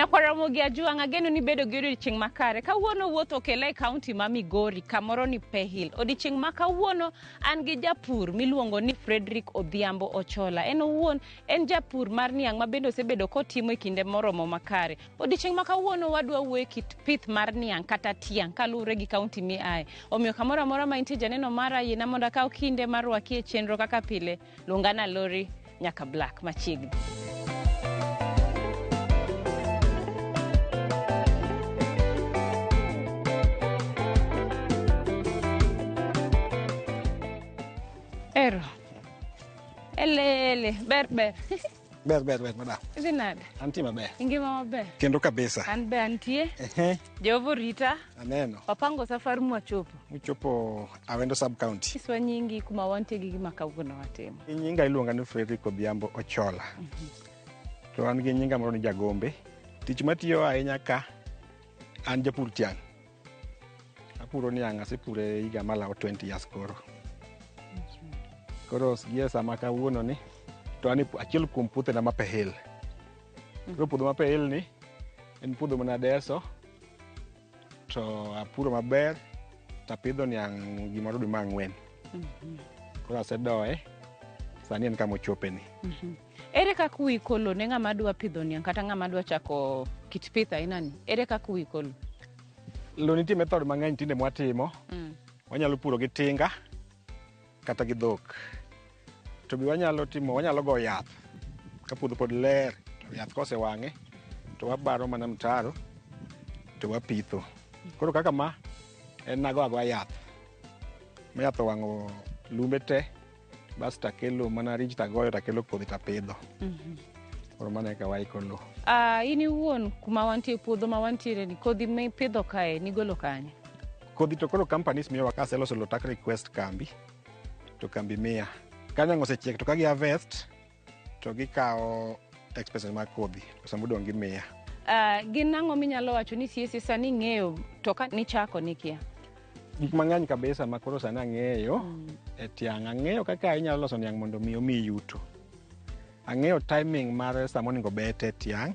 Nyakwar Ramogi Ajwang', ageno ni bedo gi odiechieng' makare. Kawuono wuoth okela e kaunti ma Migori, kamoro ni Pehil. Odiechieng' ma kawuono an gi japur miluongo ni Frederick Odhiambo Ochola. En owuon en japur mar niang' ma bende osebedo kotimo e kinde moromo makare. Odiechieng' ma kawuono wadwa wuoyo e kit pith mar niang' kata tiang' kaluwore gi kaunti miaye. Omiyo kamoro amora ma intie janeno mara, yiena mondo akaw kinde mar rwaki e chenro kaka pile. Luongana Lori nyaka Black machiegni. Ero. Elele, ber ber. Ber ber ber madam. Idhi nade? Antie maber. Ingima maber? Kendo kabisa. An be antie. Ehe. Jehova orita. Aneno. Wapango safar mwachopo. Uchopo Awendo sub county. Nyiswa nyingi kuma wantie gi gima kawuono watimo. Nyinga iluonga ni Frederick Odhiambo Ochola. To an gi nyinga moro ni Jagombe. Tich matiyo ahinya ka an japur tiang'. Apuro niang' asepure higa malawo 20 years koro. Koro gie sama kawuono ni to an e achiel kuom puothena ma Pehil. Koro puodho ma Pehil ni en puodho mana adeso to apuro maber tapidho niang' gimoro dwe mar ang'wen. Koro asedoye sani en kama ochope ni. Ere kaka uiko lo ne ng'ama dwa pidho niang' kata ng'ama dwa chako kit pith aina ni? Ere kaka uiko lo? Lo nitie method mang'eny tinde mwatimo. Wanyalo puro gi tinga kata gi dhok. To be wanyalo timo, wanyalo go yath ka puodho pod ler, to yath kosewang'e to wabaro mana mtaro to wapitho. Koro kaka ma en nago agoya yath ma yath owang'o lumbe te bas takelo mana ridge tagoyo takelo kodhi tapidho. Koro mano e kaka waiko lo. In iwuon kuma wantie puodho ma wantiere ni kodhi mipidho kae nigolo kanye? Kodhi to koro companies miyowa ka aseloso lo tak request kambi to kambi miya. Ka niang' osechiek to ka gi harvest to gikawo expenses mag kodhi pesa modong' gimiya. Gin ang'o minyalo wacho ni sie sie sani ing'eyo to ka nichako nikia? Gik mang'eny kabisa ma koro sani ang'eyo e tiang'. Ang'eyo kaka inyalo loso niang' mondo mi omiyi yuto. Ang'eyo timing mar sama onego bete tiang'.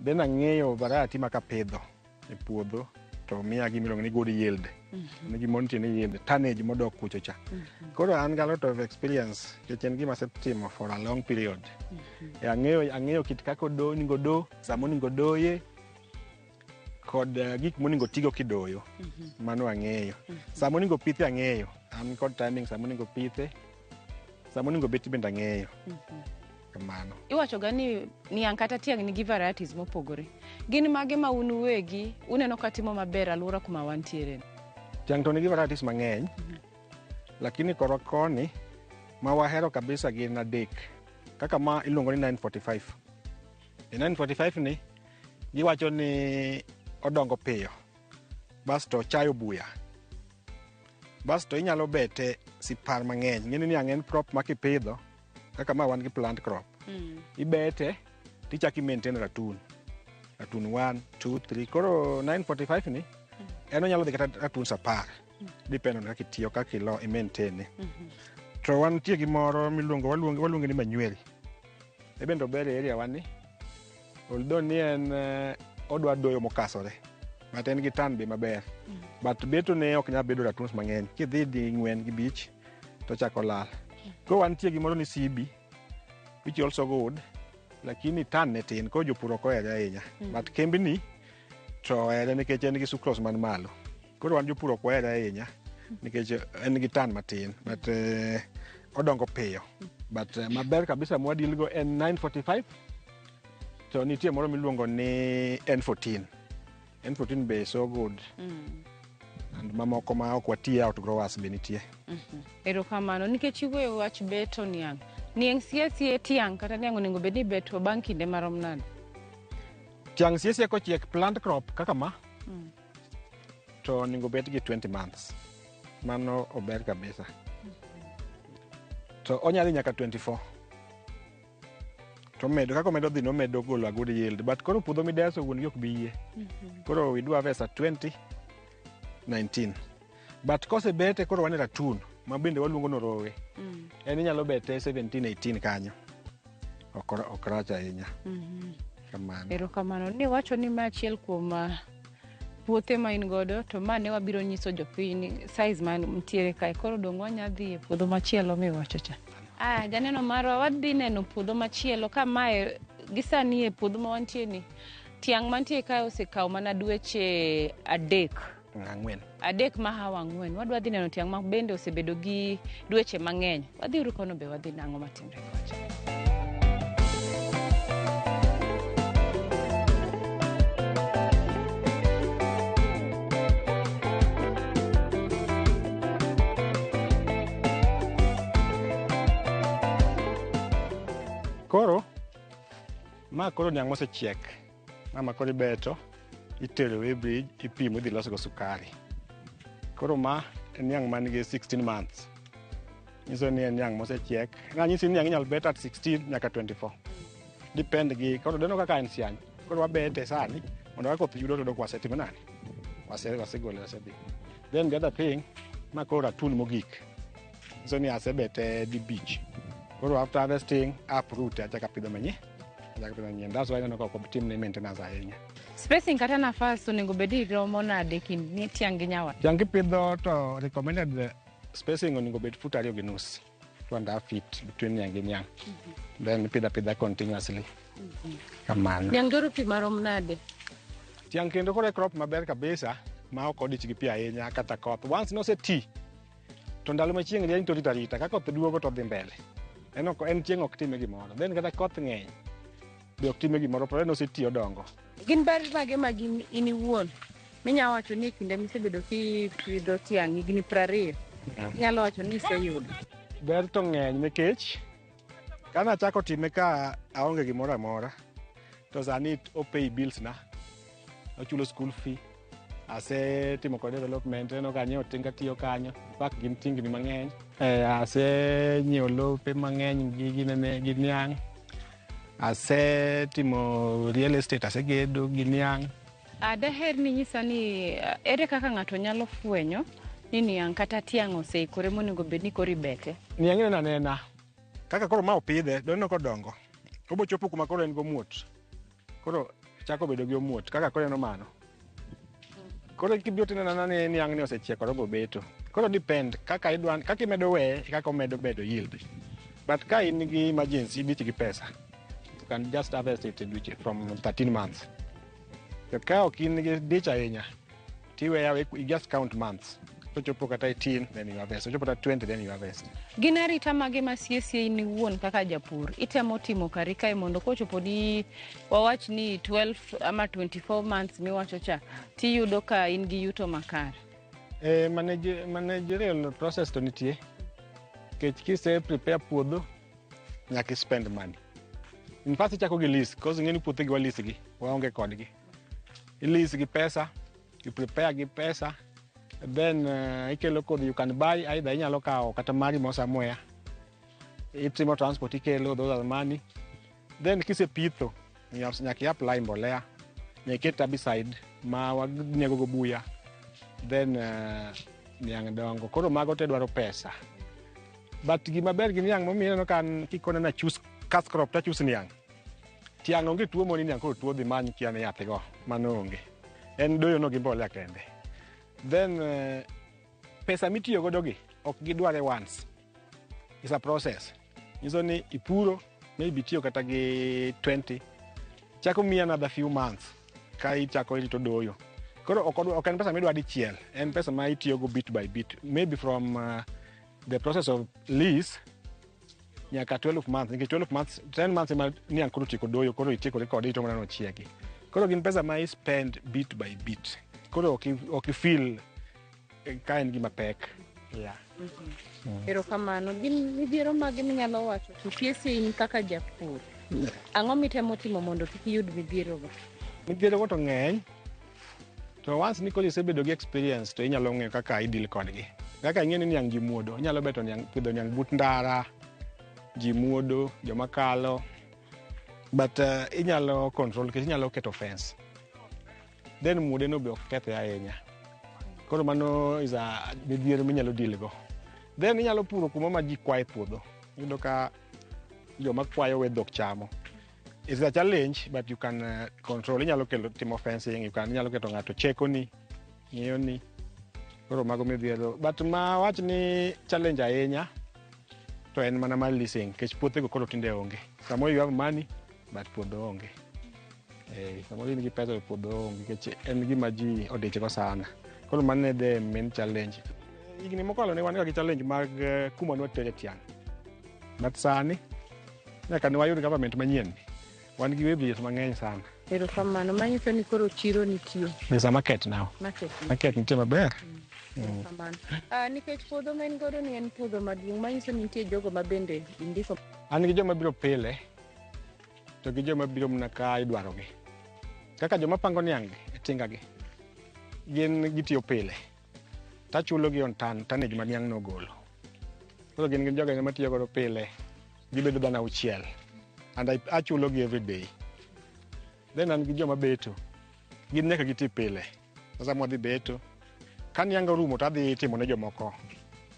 Then ang'eyo variety ma kapidho e puodho to miya gima iluongo ni good yield. Ni gimoro nitie ni yield, tonnage modok kucho cha. Koro an gi a lot of experience nikech en gima asetimo for a long period. E ang'eyo kit kaka onego do, sama onego doye, kod gik monego tigo kidoyo. Mano ang'eyo. Sama onego pithe ang'eyo. An kod timing sama onego pithe, sama onego beti bende ang'eyo. Kamano. Iwacho ga ni niang' kata tiang' nigi varieties mopogore. Gin mage ma un uwegi uneno ka timo maber alwora kuma wantiere ni? Tiang' to nigi varieties mang'eny. Lakini korwa koni ma wahero kabisa gin adek. Kaka ma iluongo ni 945. E 945 ni giwacho ni odongo piyo. Basto ochayo buya. Basto inyalo bete sipar mang'eny. Ng'eni niang' en crop ma kipidho kaka ma wan gi plant crop. Ibete tichako i maintain ratun. Ratun 1, 2, 3. Koro 945 ni en onyalo dhi kata ratun 10. Depend on kaka itiyo, kaka ilo i maintain. To wantie gi moro miluongo waluonge ni manyweri. E bende ober e area wa ni. Although ni en odwa doyo mokasore. But en gi tan be maber. But beto ne ok nyal bedo ratuns mang'eny. Kidhi di ng'wen gi bich to chako lal. Koro wantie gi moro ni CB which also good lakini tan ne tin koro jopur ok ohere ahinya. But kembni to ohere nikech en gi sucrose man malo. Koro wan jopur ok wahere ahinya nikech en gi tan matin but odongo piyo. But maber kabisa mwadil go en 945 to nitie moro miluongo ni N14. N14 be so good. And mamoko ma ok watiye outgrowers be nitie. Erokamano nikech iwuoyo wach beto niang'. Niang' sie sie tiang' kata niang' onego bed ni ibeto bang' kinde marom nade? Tiang' sie sie kochiek plant crop kaka ma to onego bet gi 20 months. Mano ober kabisa. To onyalo nyaka 24. To omedo kaka omedo dhi nomedo golo a good yield. But koro puodho mideso wuon gi ok bi yie. Koro we do harvest at 20, 19. But kosebete koro wan e ratun ma bende waluongo ni orowe. En inyalo bete 17, 18 kanyo. Ok rach ahinya. Kamano. Erokamano. Ni wacho ni ma achiel kuom puothe ma in godo to ma ne wabiro nyiso jopiny ni size ma nitiere kae. Koro dong' wanya dhi e puodho machielo miwacho cha. Ah, janeno marwa wadhi neno puodho machielo ka mae gi sani e puodho ma wantie ni tiang' mantie kae osekawo mana dweche 3. 4. 3 mahawo 4. Wadwa dhi neno tiang' ma bende osebedo gi dweche mang'eny. Wadhi uru kono be wadhi nang'o matimre kocha. Koro, ma koro niang' mosechiek. Ma ma koro ibeto, itero e weighbridge, ipimo idhi losgo sukari. Koro ma en niang' man gi 16 months. Nyiso ni en niang' mosechiek. Nanyisi ni niang' inyalo bet at 16 nyaka 24. Depend gi, koro deno kaka en siany. Koro wabete sani, mondo ka koth yudo to dok wasetimo nade? Wasegole, wasedhi. Then the other thing, ma koro ratun mogik. Nyiso ni asebete dibich. Koro after harvesting, uproot achako apidho manyien. Achako apidho manyien. That's why ineno ka ok otimne maintenance ahinya. Spacing kata nafas onego bed ni romo nade kind ni tiang' gi nyawa? Tiang' kipidho to recommended spacing onego bed foot 2.5. 2.5 feet between niang' gi niang'. Then ipidho apidha continuously. Kamano. Niang' dwaro pi marom nade? Tiang' kendo koro e crop maber kabisa ma ok odich gi pi ahinya kata koth. Once noseti, to ndalo ma chieng' rieny to orito arita. Ka koth duogo to odhi mbele. En ok en chieng' ok time gimoro. Then kata koth ng'eny be ok time gimoro. Provided noseti odongo. Gin ber mage ma gin in iwuon minya wacho ni e kinde misebedo kipidho tiang' higni 20 inyalo wacho ni iseyudo? Ber to ng'eny nikech kana achako time ka aonge gimoro amora to sani o pay bills na, ochulo school fee, asetimo kod development, ineno ka anyiewo tinga tiyo kanyo, in fact gin tingni mang'eny. Asenyiewo lope mang'eny gi ginene gi niang', asetimo real estate, asegedo gi niang'. Daher ni nyisa ni ere kaka ng'ato nyalo fwenyo ni niang' kata tiang' oseikore monego bed ni koro ibete? Niang' ineno anena kaka koro ma opidhe, doneno kodongo. Obo chopo kuma koro en gomuot. Koro chako bedo gi omuot kaka koro ineno mano. Koro kibiro tineno anena ni niang' ni osechiek oromo beto. Koro depend kaka idwa, kaka imedo weye e kaka omedo bedo yield. But ka in gi emergency, idich gi pesa, you can just harvest it dweche from 13 months. To ka ok in gi dich ahinya, tiweyo aweya, you just count months. Kochopo kata 18, then you harvest. Ochopo kata 20, then you harvest. Gin arita mage ma sie in iwuon kaka japur itemo timo kari kae mondo kochopo ni wawach ni 12 ama 24 months miwacho cha tiyudo ka in gi yuto makare? Managerial process to nitie. Nikech kise prepare puodho, nyaka i spend money. In fact, ichako gi lease, cause ing'e ni puothe gi wa lease gi, waonge kodgi. I lease gi pesa, i prepare gi pesa, then ikelo kodhi, you can buy, either inyalo kawo kata mari mo somewhere. Itimo transport ikelo, those are money. Then kisepitho, nyaka i apply mbolea, nyaka iket herbicide ma wanego go buya. Then niang' dongo. Koro mago te dwaro pesa. But gima ber gi niang' momiyo ineno ka an kikona na choose cash crop to choose niang'. Tiang' onge tuo moro ni niang' koro tuo dhi many kia ni yath go, mano onge. En doyo no gi mbolea kende. Then pesa mitiyo godo gi ok gidware once. It's a process. Nyiso ni ipuro, maybe itiyo kata gi 20, chako miyi another few months ka ichako irito doyo. Koro ok en pesa midwa dichiel, en pesa ma itiyogo bit by bit. Maybe from the process of lease nyaka 12 months, nikech 12 months, 10 months ema niang' koro otieko doyo, koro itiekori kode irito mana nochiegi. Koro gin pesa ma i spend bit by bit. Koro ok i feel ka en gima pek. Yeah. Erokamano. Gin midhiero mage minyalo wacho to sie in kaka japur? Ang'o mitemo timo mondo kik iyud midhierogo? Midhiero go to ng'eny. To once ni koro isebedo gi experience to inyalo ng'eyo kaka i deal kodgi. Kaka ing'e ni niang' ji muodo, inyalo beto niang', pidho niang' but ndara, ji muodo, joma kalo. But inyalo control nikech inyalo keto fence. Then muode no be ok kethe ahinya. Koro mano is a midhiero minyalo deal go. Then inyalo puro kuma ma ji kwaye puodho. Iyudo ka joma kwayo we dhok chamo. It's a challenge but you can control. Inyalo kelo timo fencing, you can inyalo keto ng'ato chekoni, ng'iyo ni. Koro mago midhiero. But ma wach ni challenge ahinya to en mana mar leasing nikech puothego koro tinde onge. Samoro you have money but puodho onge. Samoro in gi pesa to puodho onge nikech en gima ji odichgo sana. Koro mano e the main challenge. Higni mokalo ne wan ga gi challenge mag kuma ne watere tiang'. But sani nyaka ne wayud government manyien wan gi weighbridges mang'eny sana. Erokamano, manyiso ni koro chiro nitie. There's a market now. Market. Market nitie maber. Erokamano. Nikech puodho ma in godo ni en puodho maduong', manyiso ni nitie jogo ma bende indiko. An gi joma biro pile to gi joma biro mana ka idwarogi. Kaka joma pango niang' gi e tinga gi, gin gitiyo pile. Tachulo gi on tan, tonnage ma niang' nogolo. Koro gin gin jogo matiyo godo pile, gibedo dhano auchiel. And achulo gi every day. Then an gi joma beto, gin nyaka giti pile. Sasa mwadhi beto, ka niang' orumo to adhi timo ne jomoko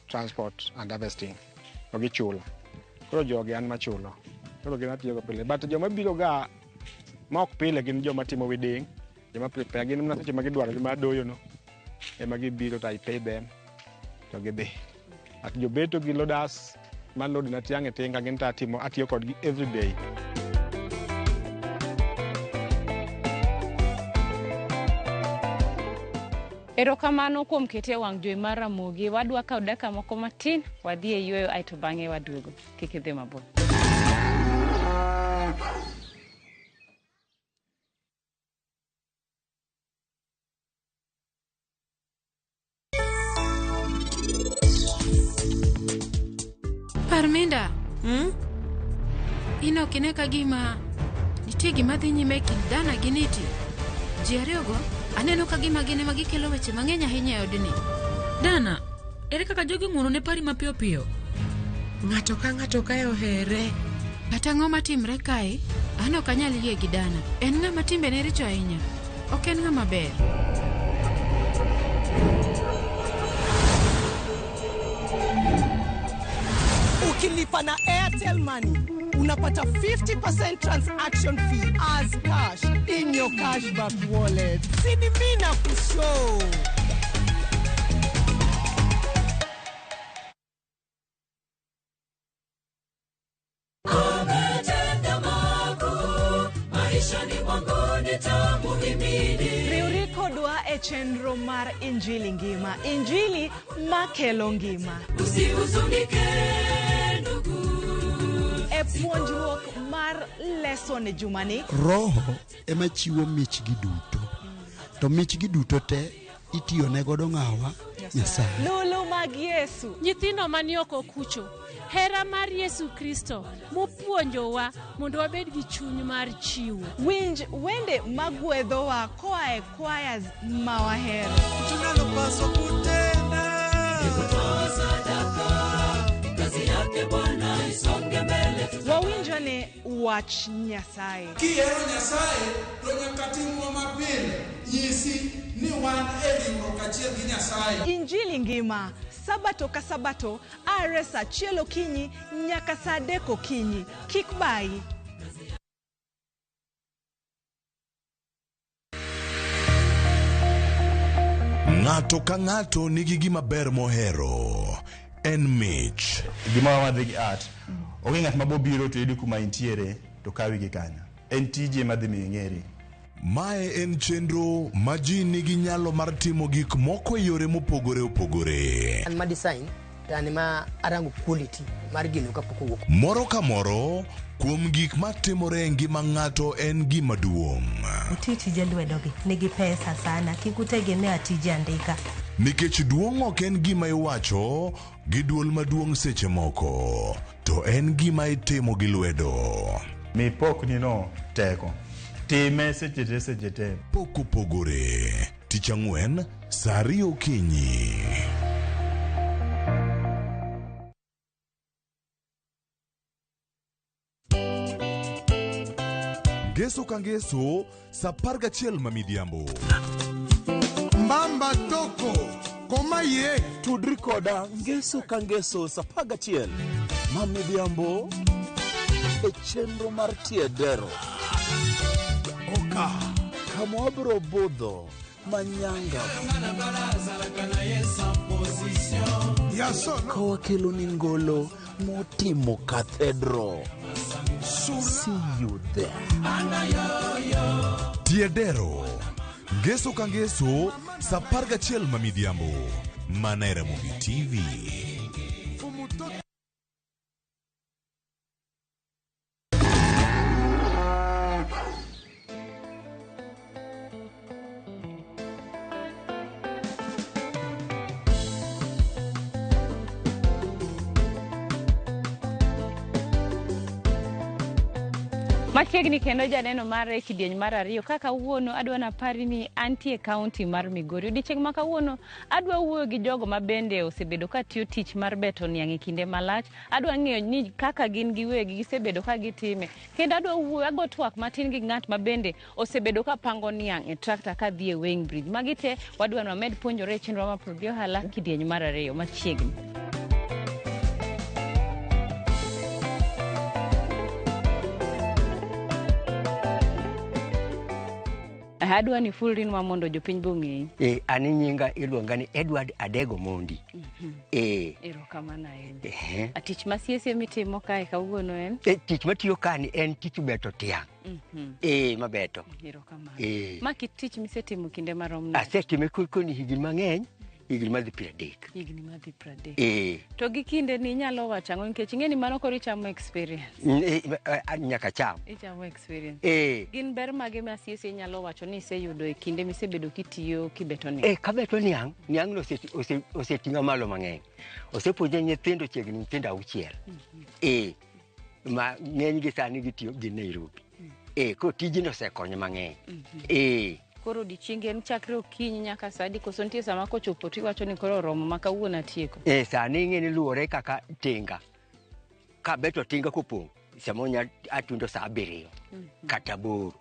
transport and harvesting, to gichula. Koro jogi an machulo. Koro gin atiyogo pile. But joma biro ga ma ok pile gin joma timo wedding, joma prepare, gin mana seche ma gidwaro gi ma doyo no, ema gibiro to I pay them to gidhi. But jobeto gi loaders ma load na tiang' e tinga gin to atimo atiyo kodgi every day. Erokamano kuom kete e wang' jowi mar Ramogi. Wadwa kawo dakika moko matin, wadhi e yueyo aeto bang'e waduogo. Kik idhi mabor. Parminda, In ok ine ka gima nitie gima dhi nyime e kind Dana gi Niti? Ji ariyogo aneno ka gima gin ema gikelo weche mang'eny ahinya e odni. Dana, ere kaka jogi ng'uono ne pari mapiyo piyo? Ng'ato ka ng'ato kae ohere. Kata ang'o matimre kae, an ok anyal yie gi Dana. En ng'ama timbene richo ahinya. Ok en ng'ama ber. Ukilipa na Airtel Money unapata 50% transaction fee as cash in your cashback wallet. Sini mimi na kushow. Riwri kodwa e chenro mar Injili Ngima, Injili makelo ngima. E puonjruok mar lesson e jumani, Roho ema chiwo michgi duto. To michgi duto te itiyo ne godo ng'awa? Nyasaye. Lulu mag Yesu. Nyithindo mani oko kucho, hera mar Yesu Kristo mopuonjowa mondo wabed gi chuny mar chiwo. Winj wende magwedhowa koa e choirs ma wahero. Tunalopaswa kutenda ni kutoa sadaka, kazi yake Bwana isonge mbele. Wawinjane wach Nyasaye. Kihero Nyasaye to nyaka timwa mapile nyisi ni wan e riwruok achiel gi Nyasaye. Injili Ngima, Sabato ka Sabato, are saa achiel okinyi nyaka saa adek okinyi. Kik bayi. Ng'ato ka ng'ato nigi gima ber mohero. En mich. Gima wadhi gi art. Onge ng'at ma bobiro to yudi kuma intiere to kawi gi kanyo. En tiji ema dhi miyo ing'eri. Mae en chenro ma ji nigi nyalo mar timo gik moko e yore mopogore opogore. An ma design to an ema arango quality mar gino kapok owuok. Moro ka moro kuom gik matimore e ngima ng'ato en gima duong'. Uti tije lwedogi nigi pesa sana, kik utegemea tije andika. Nikech duong' ok en gima iwacho gi duol maduong' seche moko, to en gima itimo gi lwedo. Mi pokni no teko. Time seche te seche te. Pok opogore. Tich ang'wen, saa ariyo okinyi. Ngeso ka ngeso, saa apar gachiel ma midhiambo. Mbamba toko koma ye. Tudri koda ngeso ka ngeso saa apar gachiel ma midhiambo. E chenro mar Tiedero. Kama wabiro budho manyanga ka wakelo ni ngolo motimo cathedral. See you there. Tiedero. Ngeso ka ngeso, sa 11 ma midhiambo. Mana e Ramogi TV. Machiegni kendo janeno mar e kidieny mar ariyo kaka kawuono adwa napari ni antie kaunti mar Migori. Odiechieng' ma kawuono adwa wuoyo gi jogo ma bende osebedo ka tiyo tich mar beto niang' e kinde malach. Adwa ng'eyo ni kaka gin giwegi gisebedo ka gitime. Kendo adwa wuoyo ago twak matin gi ng'at ma bende osebedo ka pango niang' e tractor ka dhi e weighing bridge. Magi te wadwa ni wamed puonjore e chenro mar Pur gi Ohala kidieny mar ariyo machiegni. Adwa ni fulrinwa mondo jopiny be ong'eyi. An nyinga iluonga ni Edward Adego Mondi. Erokamano ahinya. Tich masiesie mitimo kae kawuono en? Tich matiyo kani en tich beto tiang'. Mabeto. Erokamano. Ma kit tich misetimo kinde marom nade? Asetime koni higni mang'eny, higni madhi 30. Higni madhi 30. To gi kinde ni inyalo wacho ang'o nikech ing'e ni mano koro ichamo experience. Nyaka cham. Ichamo experience. Gin ber mage ma siesie inyalo wacho ni iseyudo e kinde misebedo kitiyo kibeto niang'? Kabeto niang', niang' no oseting'a malo mang'eny. Osepuonjo nyithindo chiegni nyithindo 6. Ma ng'enygi sani gitiyo gi Nairobi. Koro tijni osekonyo mang'eny. Koro odiechieng' en chakre okinyi nyaka sa adi koso nitie sama kochopo tiwacho ni koro oromo ma kawuono atieko? Sani ing'e ni luwore kaka tinga. Kabeto tinga kopong', samoro atundo sa 7 kata 8.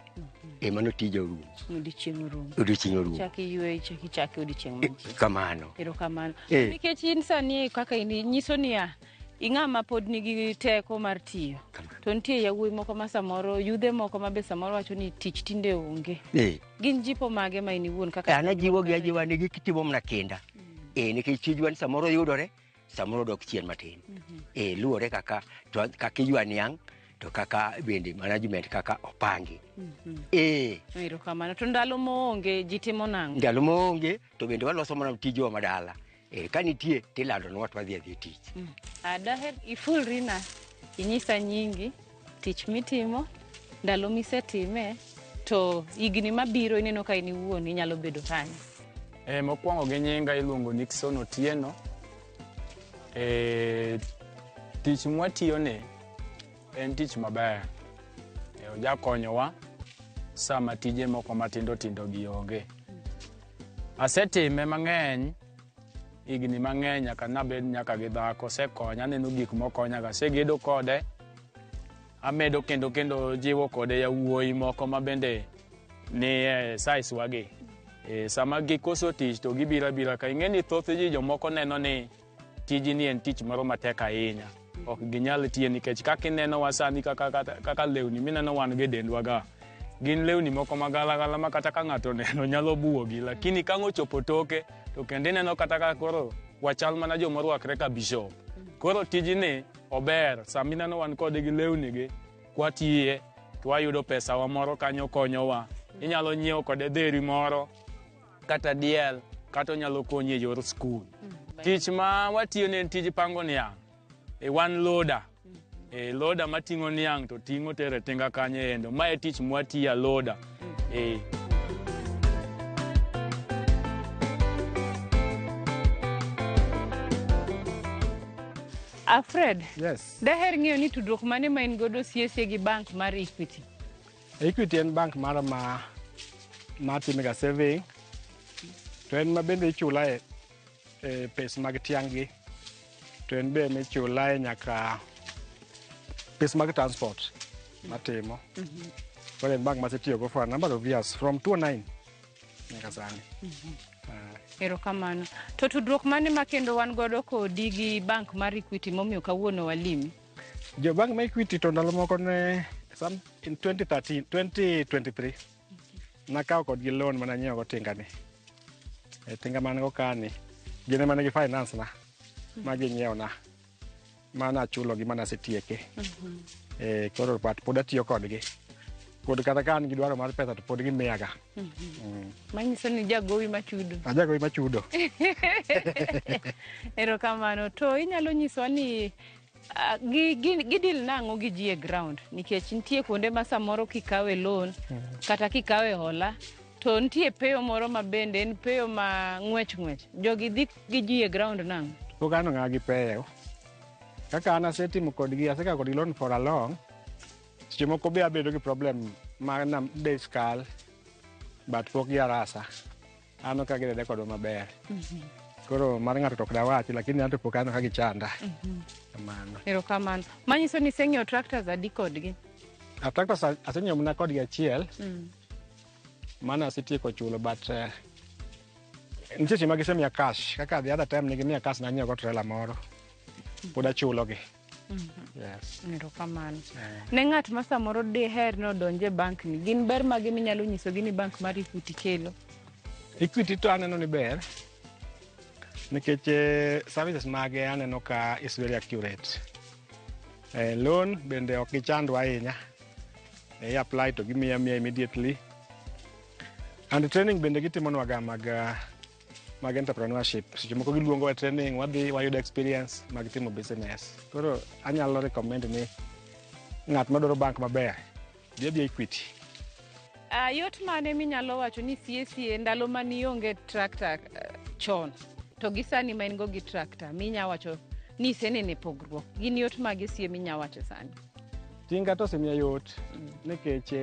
Mano tija orumo. Odiechieng' orumo. Odiechieng' orumo. Chak iywe, chak ichake odiechieng' machielo. Kamano. Erokamano. Nikech in sani kaka in nyiso niya, ing'ama pod nigi teko mar tiyo. To nitie yawuoyi moko ma samoro, yudhe moko ma be samoro wacho ni tich tinde onge. Gin jipo mage ma in iwuon kaka An ajiwogi ajiwa ni gitimo mana kinda. Nikech tijwa ni samoro yudore, samoro dok chien matin. Luwore kaka iywa niang' to kaka bende management kaka opangi. Erokamano. To ndalo moonge ji timo nang'o? Ndalo moonge to bende waloso mana tijwa madala. Ka nitie tilandonwa to wadhi adhi tich. Daher ifulrina, inyisa nyingi, tich mitimo, ndalo misetime, to higni mabiro ineno ka in iwuon inyalo bedo kanye? Mokwongo gi nyinga iluongo Nixon Otieno. Tich mwatiyone en tich maber. Ojakonyowa sama tije moko matindo tindo gi onge. Asetime mang'eny, higni mang'eny nyaka nabed nyaka gi dhako, osekonya, aneno gik mokonyaga, asegedo kode, amedo kendo jiwo kode yawuoyi moko ma bende ni e size wagi. Sama gikoso tich to gibiro abira ka. Ing'e ni thoth ji jomoko neno ni tijni en tich moro matek ahinya. Ok ginyal tiye nikech kaka inenowa sani kaka lewni mineno wan go e dendwa ga, gin lewni moko magalagala ma kata ka ng'ato oneno nyalo buogi, lakini ka ang' ochopo toke to kendo ineno kata ka koro wachal mana joma orwakre ka bishop. Koro tijni ober, sama ineno wan kode gi lewni gi, kwatiye to wayudo pesa wa moro kanyo konyowa. Inyalo nyiewo kode dheri moro kata diel, kata onyalo konyi e yor skul. Tich ma watiyo ne en tij pango niang'. Wan loader. Loader mating'o niang' to ting'o tere tinga kanyo endo. Ma e tich mwatiyo loader. Alfred, Yes. Daher ng'eyo ni tudruok mane ma in godo siesie gi bank mar Equity? Equity en bank mara ma timega saving, to en ma bende ichulae pes mag tiang' gi, to en be michulae nyaka pes mag transport matimo. Koro en bank masetiyogo for a number of years from 2009 nyaka sani. Erokamano. To tudruok mane ma kendo wan godo kodi gi bank mar Equity momiyo kawuono walimi? Jo bank ma Equity to ndalo moko ne some in 2013 2023 nakawo kodgi loan mana nyiewo go tinga ni. E tinga man go kani gin ema ne gi finance na ma ginyiewo na mana achulo gi mana asetieke. E, koro but pod atiyo kodgi. Pod kata ka an gi dwaro mar pesa to pod gimiyaga. Manyiso ni jagowi machudo. Ajagowi machudo. Erokamano. To inyalo nyiswa ni gidil nang'o gi ji e ground nikech nitie kuonde ma samoro kikawe loan kata kikawe hola to nitie peyo moro ma bende en peyo ma ng'wech ng'wech. Jogi dhi gi ji e ground nang'o? Pok aneno ng'a gi peyo. Kaka an asetimo kodgi, asekawo kodgi loan for a long. Seche moko be abedo gi problem mar nam days kal, but pok giarasa. Aneno ka gidede kodwa maber. Koro mar ng'ato to ok dawachi, lakini an to pok aneno ka gichanda. Kamano. Erokamano. Manyiso ni iseng'iewo tractors adi kodgi? A tractors asenyiewo mana kodgi achiel, mano asetieko chulo, but nitie seche ma gisemiya cash. Kaka the other time ne gimiya cash nanyiewo go trailer moro. Pod achulogi. Yes. Erokamano. Ne ng'at ma samoro diher ni odonj e bank ni, gin ber mage minyalo nyisogi ni bank mar Equity kelo? Equity to aneno ni ber nikech services mage aneno ka is very accurate. Loan bende ok gichandwa ahinya. I apply to gimiya miya immediately. And training bende gitimonwa ga mag entrepreneurship. Seche moko giluongowa e training, wadhi wayudo experience mag timo business. Koro anyalo recommend ni ng'at madwaro bank maber, dhi adhiya Equity. Yot mane minyalo wacho ni sie sie ndalo mane ionge tractor chon to gi sani ma in go gi tractor minya wacho ni isenene pogruok? Gin yot mage sie minya wacho sani? Tinga to osemiya yot nikech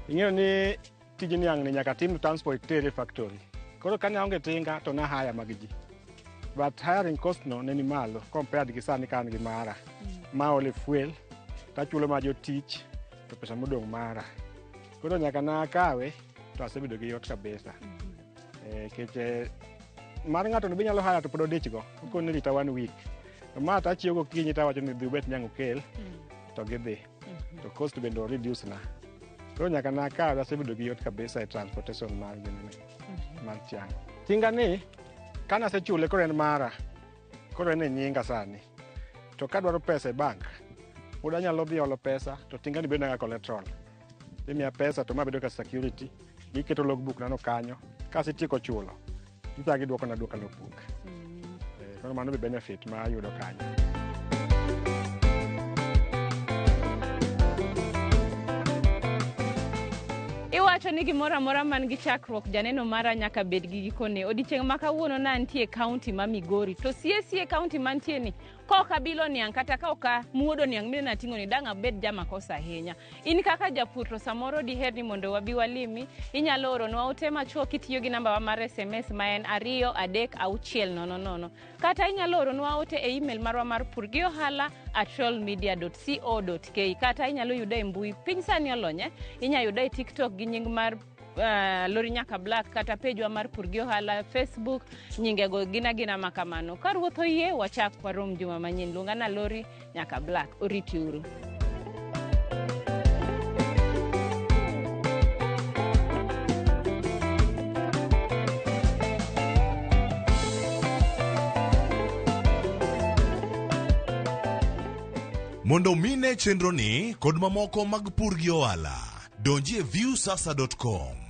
ing'eyo ni tij niang' ni nyaka tim transport tere e factory. Koro kane aonge tinga to na hire mag ji. But hiring cost no ne ni malo compared gi sani ka an gi mara. Ma ole fuel, tachulo ma jotich to pesa modong' mara. Koro nyaka na kawe to asebedo gi yot kabisa. Nikech mar ng'ato no be inyalo hire to pod odich go. Okoni ni rita one week. To ma to achiewo gokinyi tawacho ni dhi ubet niang' okel to gidhi. To cost bende o reduce na. Koro nyaka na kawe asebedo gi yot kabisa e transportation mar ginene, mar tiang'. Tinga ni kane asechule koro en mara. Koro en e nyinga sani. To kadwaro pesa e bank, pod anyalo dhi holo pesa to tinga ni bedo kaka collateral. Imiya pesa to ma bedo ka security. Giketo logbook nano kanyo. Kasetieko chulo, gichako giduokona duoka logbook. Koro mano be benefit ma ayudo kanyo. Iwacho ni gimoro amora man gi chakruok janeno mara nyaka bed gi gikone. Odiechieng' ma kawuono ne antie e kaunti ma Migori. To sie sie kaunti mantie ni, ka ok abilo niang' kata ka ok amuodo niang' mineno ating'o ni dang' abed jamakosa ahinya. In kaka japur to samoro diher ni mondo wabi walimi, inyalo oronwa ote machuok kitiyo gi namba wa mar SMS ma en 2 3 6 0 0. Kata inyalo oronwa ote e email marwa mar purgiohala@royalmedia.co.ke. Kata inyalo yude e mbui, piny sani olony, Inyalo yude e TikTok gi nying mar Lori Nyaka Black kata pejwa mar Pur gi Ohala Facebook, nyingego gin agina ma kamano. Ka Ruoth oyie, wachak warom juma manyien. Luonga na Lori Nyaka Black. Oriti uru. Mondo mine chenro ni kod mamoko mag Pur gi Ohala, donji e viewsasa.com.